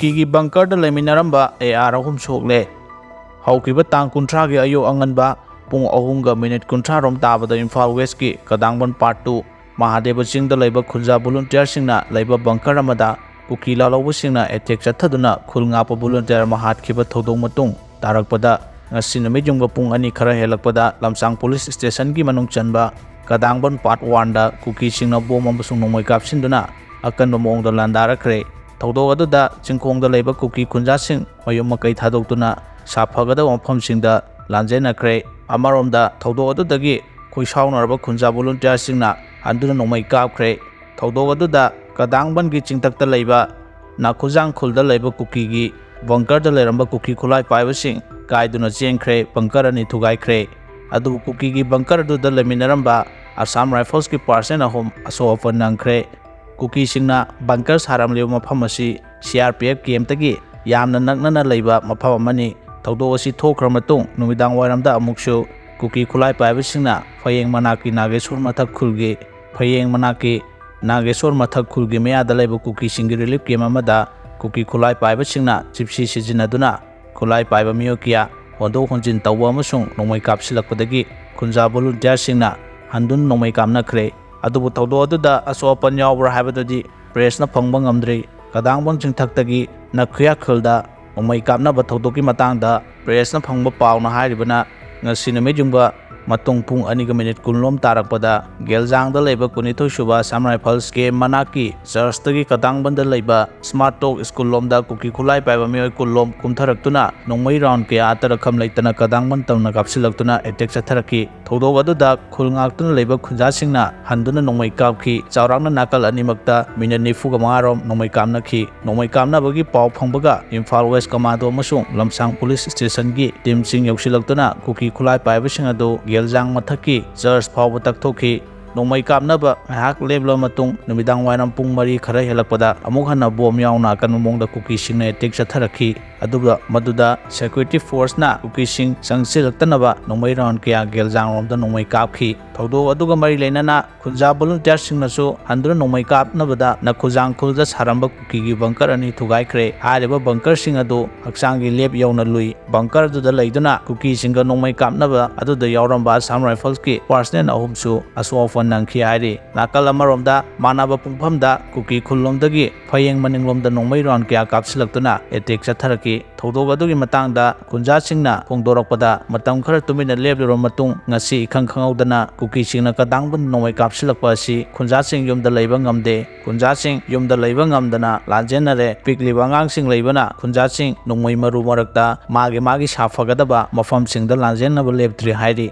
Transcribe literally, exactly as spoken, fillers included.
ꯀꯨꯀꯤꯒꯤ ꯕꯪꯀꯔꯗ ꯂꯩꯃꯤꯟꯅꯔꯝꯕ A R ꯑꯍꯨꯝ ꯁꯣꯛꯂꯦ꯫ ꯍꯧꯈꯤꯕ ꯇꯥꯡ ꯀꯨꯟꯊ꯭ꯔꯥꯒꯤ ꯑꯌꯨꯛ ꯑꯉꯟꯕ ꯄꯨꯡ ꯑꯍꯨꯝꯒ ꯃꯤꯅꯤꯠ ꯀꯨꯟꯊ꯭ꯔꯥ ꯔꯣꯝ ꯇꯥꯕꯗ ꯏꯝꯐꯥꯜ ꯋꯦꯁꯀꯤ ꯀꯗꯥꯡꯕꯟ ꯄꯥꯔꯠ ꯇꯨ ꯃꯍꯥꯗꯦꯕ ꯆꯤꯡꯗ ꯂꯩꯕ ꯈꯨꯟꯖꯥ ꯚꯣꯂꯨꯟꯇꯤꯌꯔꯁꯤꯡꯅ ꯂꯩꯕ ꯕꯪꯀꯔ ꯑꯃꯗ ꯀꯨꯀꯤ ꯂꯥꯜꯍꯧꯕꯁꯤꯡꯅ ꯑꯦꯇꯦꯛ ꯆꯠꯊꯗꯨꯅ ꯈꯨꯜ ꯉꯥꯛꯄ ꯚꯣꯂꯨꯟꯇꯤꯌꯔ ꯑꯃ ꯍꯥꯠꯈꯤꯕ ꯊꯧꯗꯣꯛ ꯃꯇꯨꯡ ꯇꯥꯔꯛꯄꯗ, ꯉꯁꯤ ꯅꯨꯃꯤꯠ ꯌꯨꯡꯕ ꯄꯨꯡ ꯑꯅꯤ ꯈꯔ ꯍꯦꯜꯂꯛꯄꯗ ꯂꯝꯁꯥꯡ ꯄꯨꯂꯤꯁ ꯁ꯭ꯇꯦꯁꯟꯒꯤ ꯃꯅꯨꯡ ꯆꯟꯕ ꯀꯗꯥꯡꯕꯟ ꯄꯥꯔꯠ ꯋꯥꯟꯗ ꯀꯨꯀꯤꯁꯤꯡꯅ ꯕꯣꯝ ꯑꯃꯁꯨꯡ ꯅꯣꯡꯃꯩ ꯀꯥꯞꯁꯤꯟꯗꯨꯅ ꯑꯀꯟꯕ ꯃꯑꯣꯡꯗ ꯂꯥꯟꯗꯥꯔꯛꯈ꯭ꯔꯦ꯫ ꯊꯧꯗꯣꯛ ꯑꯗꯨꯗ ꯆꯤꯡꯈꯣꯡꯗ ꯂꯩꯕ ꯀꯨꯀꯤ ꯈꯨꯟꯖꯥꯁꯤꯡ ꯃꯌꯨꯝ ꯃꯀꯩ ꯊꯥꯗꯣꯛꯇꯨꯅ ꯁꯥꯐꯒꯗꯕ ꯃꯐꯝꯁꯤꯡꯗ ꯂꯥꯟꯖꯦꯟꯅꯈ꯭ꯔꯦ꯫ ꯑꯃꯔꯣꯝꯗ ꯊꯧꯗꯣꯛ ꯑꯗꯨꯗꯒꯤ ꯈꯣꯏꯁꯥꯎꯅꯔꯕ ꯈꯨꯟꯖꯥ ꯚꯣꯂꯨꯟꯇꯤꯌꯔꯁꯤꯡꯅ ꯍꯟꯗꯨꯅ ꯅꯣꯡꯃꯩ ꯀꯥꯞꯈ꯭ꯔꯦ꯫ ꯊꯧꯗꯣꯛ ꯑꯗꯨꯗ ꯀꯗꯥꯡꯕꯟꯒꯤ ꯆꯤꯡꯊꯛꯇ ꯂꯩꯕ ꯅꯥꯈꯨꯖꯥꯡ ꯈꯨꯜꯗ ꯂꯩꯕ ꯀꯨꯀꯤꯒꯤ ꯕꯪꯀꯔꯗ ꯂꯩꯔꯝꯕ ꯀꯨꯀꯤ ꯈꯨꯠꯂꯥꯏ ꯄꯥꯏꯕꯁꯤꯡ ꯀꯥꯏꯗꯨꯅ ꯆꯦꯟꯈ꯭ꯔꯦ, ꯕꯪꯀꯔ ꯑꯅꯤ ꯊꯨꯒꯥꯏꯈ꯭ꯔꯦ꯫ ꯑꯗꯨꯕꯨ ꯀꯨꯀꯤꯒꯤ ꯕꯪꯀꯔ ꯑꯗꯨꯗ ꯂꯩꯃꯤꯟꯅꯔꯝꯕ ꯑꯁꯥꯝ ꯔꯥꯏꯐꯜꯁꯀꯤ ꯄꯥꯔꯁꯟ ꯑꯍꯨꯝ ꯑꯁꯣꯛ ꯑꯄꯟ ꯅꯪꯈ꯭ꯔꯦ꯫ ꯀꯨꯀꯤꯁꯤꯡꯅ ꯕꯪꯀꯔ ꯁꯥꯔꯝꯂꯤꯕ ꯃꯐꯝ ꯑꯁꯤ ꯁꯤ ꯑꯥꯔ ꯄꯤ ꯑꯦꯐ ꯀꯦꯝꯞꯇꯒꯤ ꯌꯥꯝꯅ ꯅꯛꯅꯅ ꯂꯩꯕ ꯃꯐꯝ ꯑꯃꯅꯤ꯫ ꯊꯧꯗꯣꯛ ꯑꯁꯤ ꯊꯣꯛꯈ꯭ꯔ ꯃꯇꯨꯡ ꯅꯨꯃꯤꯗꯥꯡ ꯋꯥꯏꯔꯝꯗ ꯑꯃꯨꯛꯁꯨ ꯀꯨꯀꯤ ꯈꯨꯠꯂꯥꯏ ꯄꯥꯏꯕꯁꯤꯡꯅ ꯐꯌꯦꯡ ꯃꯅꯥꯛꯀꯤ ꯅꯥꯒꯦꯁꯣꯔ ꯃꯊꯛ ꯈꯨꯜꯒꯤ, ꯐꯌꯦꯡ ꯃꯅꯥꯛꯀꯤ ꯅꯥꯒꯦꯁꯣꯔ ꯃꯊꯛ ꯈꯨꯜꯒꯤ ꯃꯌꯥꯗ ꯂꯩꯕ ꯀꯨꯀꯤꯁꯤꯡꯒꯤ ꯔꯤꯂꯤꯐ ꯀꯦꯝꯞ ꯑꯃꯗ ꯀꯨꯀꯤ ꯈꯨꯠꯂꯥꯏ ꯄꯥꯏꯕꯁꯤꯡꯅ ꯖꯤꯞꯁꯤ ꯁꯤꯖꯤꯟꯅꯗꯨꯅ ꯈꯨꯠꯂꯥꯏ ꯄꯥꯏꯕ ꯃꯤꯑꯣꯏ ꯀꯌꯥ ꯍꯣꯟꯗꯣꯛ ꯍꯣꯟꯖꯤꯟ ꯇꯧꯕ ꯑꯃꯁꯨꯡ ꯅꯣꯡꯃꯩ ꯀꯥꯞꯁꯤꯜꯂꯛꯄꯗꯒꯤ ꯈꯨꯟꯖꯥ ꯚꯣꯂꯨꯟꯇꯤꯌꯔꯁꯤꯡꯅ ꯍꯟꯗꯨꯅ ꯅꯣꯡꯃꯩ ꯀꯥꯞꯅꯈ꯭ꯔꯦ꯫ ꯑꯗꯨꯕꯨ ꯊꯧꯗꯣꯛ ꯑꯗꯨꯗ ꯑꯁꯣꯛ ꯑꯄꯟ ꯌꯥꯎꯕ꯭ꯔꯥ ꯍꯥꯏꯕꯗꯨꯗꯤ ꯄ꯭ꯔꯦꯁꯅ ꯐꯪꯕ ꯉꯝꯗ꯭ꯔꯤ꯫ ꯀꯗꯥꯡꯕꯟ ꯆꯤꯡꯊꯛꯇꯒꯤ ꯅꯈꯨꯌꯥ ꯈꯨꯜꯗ ꯅꯣꯡꯃꯩ ꯀꯥꯞꯅꯕ ꯊꯧꯗꯣꯛꯀꯤ ꯃꯇꯥꯡꯗ ꯄ꯭ꯔꯦꯁꯅ ꯐꯪꯕ ꯄꯥꯎꯅ ꯍꯥꯏꯔꯤꯕꯅ, ꯉꯁꯤ ꯅꯨꯃꯤꯠ ꯌꯨꯡꯕ ꯃꯇꯨꯡ ꯄꯨꯡ ꯑꯅꯤꯒ ꯃꯤꯅꯤꯠ ꯀꯨꯟ ꯂꯣꯝ ꯇꯥꯔꯛꯄꯗ ꯒꯦꯜꯖꯥꯡꯗ ꯂꯩꯕ ꯀꯨꯟꯅꯤꯊꯣꯏ ꯁꯨꯕ ꯑꯁꯥꯝ ꯔꯥꯏꯐꯜꯁ ꯀꯦꯝꯞ ꯃꯅꯥꯛꯀꯤ ꯆꯔꯆꯇꯒꯤ ꯀꯗꯥꯡꯕꯟꯗ ꯂꯩꯕ ꯁ꯭ꯃꯥꯔꯠ ꯇꯣꯛ ꯁ꯭ꯀꯨꯜ ꯂꯣꯝꯗ ꯀꯨꯀꯤ ꯈꯨꯠꯂꯥꯏ ꯄꯥꯏꯕ ꯃꯤꯑꯣꯏ ꯀꯨꯟ ꯂꯣꯝ ꯀꯨꯝꯊꯔꯛꯇꯨꯅ ꯅꯣꯡꯃꯩ ꯔꯥꯎꯟ ꯀꯌꯥ ꯇꯔꯈꯝ ꯂꯩꯇꯅ ꯀꯗꯥꯡꯕꯟ ꯇꯝꯅ ꯀꯥꯞꯁꯤꯜꯂꯛꯇꯨꯅ ꯑꯦꯇꯦꯛ ꯆꯠꯊꯔꯛꯈꯤ꯫ ꯊꯧꯗꯣꯛ ꯑꯗꯨꯗ ꯈꯨꯜ ꯉꯥꯛꯇꯨꯅ ꯂꯩꯕ ꯈꯨꯟꯖꯥꯁꯤꯡꯅ ꯍꯟꯗꯨꯅ ꯅꯣꯡꯃꯩ ꯀꯥꯞꯈꯤ꯫ ꯆꯥꯎꯔꯥꯛꯅ ꯅꯥꯀꯜ ꯑꯅꯤꯃꯛꯇ ꯃꯤꯅꯠ ꯅꯤꯐꯨꯒ ꯃꯉꯥ ꯔꯣꯝ ꯅꯣꯡꯃꯩ ꯀꯥꯞꯅꯈꯤ꯫ ꯅꯣꯡꯃꯩ ꯀꯥꯞꯅꯕꯒꯤ ꯄꯥꯎ ꯐꯪꯕꯒ ꯏꯝꯐꯥꯜ ꯋꯦꯁ ꯀꯃꯥꯟꯗꯣ ꯑꯃꯁꯨꯡ ꯂꯝꯁꯥꯡ ꯄꯨꯂꯤꯁ ꯁ꯭ꯇꯦꯁꯟꯒꯤ ꯇꯤꯝꯁꯤꯡ ꯌꯧꯁꯤꯜꯂꯛꯇꯨꯅ ꯀꯨꯀꯤ ꯈꯨꯠꯂꯥꯏ ꯄꯥꯏꯕꯁꯤꯡ ꯑꯗꯨ ꯒꯦꯜꯖꯥꯡ ꯃꯊꯛꯀꯤ ꯆꯔꯆ ꯐꯥꯎꯕ ꯇꯛꯊꯣꯛꯈꯤ꯫ ꯅꯣꯡꯃꯩ ꯀꯥꯞꯅꯕ ꯉꯥꯏꯍꯥꯛ ꯂꯦꯞꯂꯕ ꯃꯇꯨꯡ ꯅꯨꯃꯤꯗꯥꯡ ꯋꯥꯏꯔꯝ ꯄꯨꯡ ꯃꯔꯤ ꯈꯔ ꯍꯦꯜꯂꯛꯄꯗ ꯑꯃꯨꯛ ꯍꯟꯅ ꯕꯣꯝ ꯌꯥꯎꯅ ꯑꯀꯟꯕ ꯃꯑꯣꯡꯗ ꯀꯨꯀꯤꯁꯤꯡꯅ ꯑꯦꯇꯦꯛ ꯆꯠꯊꯔꯛꯈꯤ꯫ ꯑꯗꯨꯒ ꯃꯗꯨꯗ security forceꯅ ꯀꯨꯀꯤꯁꯤꯡ ꯆꯪꯁꯤꯜꯂꯛꯇꯅꯕ ꯅꯣꯡꯃꯩ round ꯀꯌꯥ ꯒꯦꯜꯖꯥꯡꯔꯣꯝꯗ ꯅꯣꯡꯃꯩ ꯀꯥꯞꯈꯤ꯫ ꯊꯧꯗꯣꯛ ꯑꯗꯨꯒ ꯃꯔꯤ ꯂꯩꯅꯅ ꯈꯨꯟꯖꯥ volunteerꯁꯤꯡꯅꯁꯨ ꯍꯟꯗꯨꯅ ꯅꯣꯡꯃꯩ ꯀꯥꯞꯅꯕꯗ ꯅꯈꯨꯖꯥꯡ ꯈꯨꯜꯗ ꯁꯥꯔꯝꯕ ꯀꯨꯀꯤꯒꯤ bunker ꯑꯅꯤ ꯊꯨꯒꯥꯏꯈ꯭ꯔꯦ꯫ ꯍꯥꯏꯔꯤꯕ bunkerꯁꯤꯡ ꯑꯗꯨ ꯍꯛꯆꯥꯡꯒꯤ ꯂꯦꯞ ꯌꯧꯅ ꯂꯨꯏ꯫ Bunker ꯑꯗꯨꯗ ꯂꯩꯗꯨꯅ ꯀꯨꯀꯤꯁꯤꯡꯒ ꯅꯣꯡꯃꯩ ꯀꯥꯞꯅꯕ ꯑꯗꯨꯗ ꯌꯥꯎꯔꯝꯕ Assam Riflesꯀꯤ personnel ꯑꯍꯨꯝꯁꯨ ꯑꯁꯣꯛ ꯑꯄꯟ ꯅꯪꯈꯤ ꯍꯥꯏꯔꯤ꯫ ꯅꯥꯀꯜ ꯑꯃꯔꯣꯝꯗ ꯃꯥꯟꯅꯕ ꯄꯨꯡꯐꯝꯗ ꯀꯨꯀꯤ ꯈꯨꯜꯂꯣꯝꯗꯒꯤ ꯐꯌꯦꯡ ꯃꯅꯤꯡꯂꯣꯝꯗ ꯅꯣꯡꯃꯩ round ꯀꯌꯥ ꯀꯥꯞꯁꯤꯜꯂꯛꯇꯨꯅ attack ꯆꯠꯊꯔꯛꯈꯤ꯫ ꯊꯧꯗꯣꯛ ꯑꯗꯨꯒꯤ ꯃꯇꯥꯡꯗ ꯈꯨꯟꯖꯥꯁꯤꯡꯅ ꯐꯣꯡꯗꯣꯔꯛꯄꯗ, ꯃꯇꯝ ꯈꯔ ꯇꯨꯃꯤꯟꯅ ꯂꯦꯞꯂꯨꯔꯕ ꯃꯇꯨꯡ ꯉꯁꯤ ꯏꯈꯪ ꯈꯪꯍꯧꯗꯅ ꯀꯨꯀꯤꯁꯤꯡꯅ ꯀꯗꯥꯡꯕꯨꯅ ꯅꯣꯡꯃꯩ ꯀꯥꯞꯁꯤꯜꯂꯛꯄ ꯑꯁꯤ ꯈꯨꯟꯖꯥꯁꯤꯡ ꯌꯨꯝꯗ ꯂꯩꯕ ꯉꯝꯗꯦ꯫ ꯈꯨꯟꯖꯥꯁꯤꯡ ꯌꯨꯝꯗ ꯂꯩꯕ ꯉꯝꯗꯅ ꯂꯥꯟꯖꯦꯟꯅꯔꯦ꯫ ꯄꯤꯛꯂꯤꯕ ꯑꯉꯥꯡꯁꯤꯡ ꯂꯩꯕꯅ ꯈꯨꯟꯖꯥꯁꯤꯡ ꯅꯣꯡꯃꯩ ꯃꯔꯨ ꯃꯔꯛꯇ ꯃꯥꯒꯤ ꯃꯥꯒꯤ ꯁꯥꯐꯒꯗꯕ ꯃꯐꯝꯁꯤꯡꯗ ꯂꯥꯟꯖꯦꯟꯅꯕ ꯂꯦꯞꯇ꯭ꯔꯤ ꯍꯥꯏꯔꯤ꯫